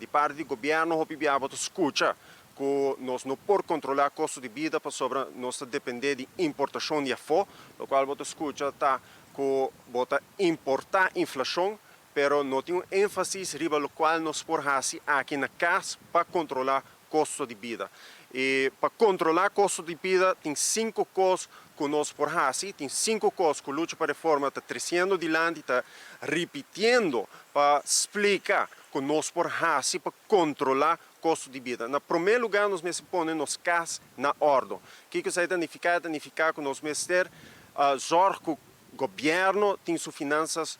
Di parti di gobièrnu hopi biaha bo ta skucha ku nos no por kontrolá kosto di bida pasobra nos ta dependé di importashon di afó. Lokual bo ta skucha ta ku bo ta importá inflashon, pero no tin un énfasis riba lokual nos por hasi aki na kas pa kontrolá kosto di bida. I pa kontrolá kosto di bida tin sinku kos ku nos por hasi, tin sinku kos ku Lucha pa Reforma ta tresiendo dilanti, ta ripitiendo pa splika ku nos por hasi pa kontrolá kosto di bida. Na promé lugá nos mester pone nos kas na òrdu. Kiko esei ta nifiká? E ta nifiká ku nos mester zòrg ku gobièrnu tin su finansas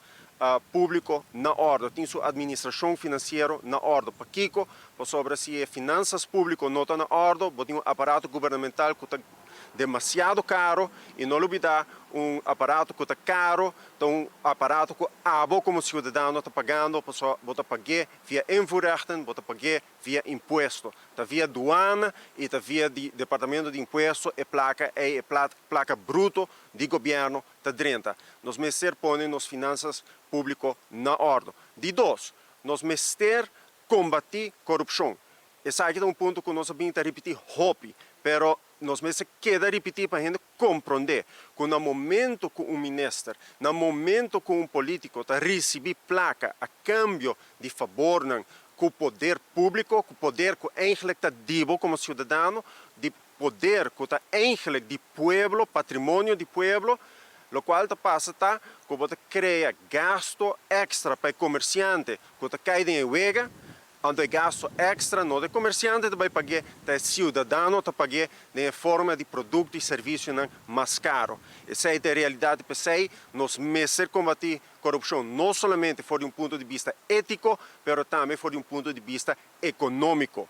públiko na òrdu, tin su administrashon finansiero na òrdu. Pakiko? Pasobra si e finansas públiko no ta na òrdu, bo tin un aparato gubernamental ku ta demasiado karo i no lubidá, un aparato ku ta karo ta un aparato ku abo komo siudadano ta pagando, pasobra bo ta pag'é via invoerrechten, bo ta pag'é via impuesto. Ta via duana i ta via di departamento di impuesto e plaka ei, e plaka bruto di gobièrnu ta drenta. Nos mester pone nos finansas públiko na òrdu. Di dos, nos mester kombatí korupshon. Esaki ta un punto ku nos a bin ta ripití hopi, pero nos mester keda ripití pa hende komprondé ku na momento ku un minister, na momento ku un polítiko ta risibí plaka a kambio di fabornan ku poder públiko, ku poder ku eigenlijk ta di bo komo siudadano, di poder ku ta eigenlijk di pueblo, patrimonio di pueblo, lokual ta pasa ta ku bo ta krea gasto èkstra pa e komersiante ku ta kai den e wega. Anto e gasto èkstra no ta e komersiante ta bai pag'é, ta e siudadano ta pag'é den e forma di produkto i servisionan mas karo. Esei ta e realidat i p'esei nos mester kombatí korupshon no solamente for di un punto di bista étiko, pero tambe for di un punto di bista ekonómiko.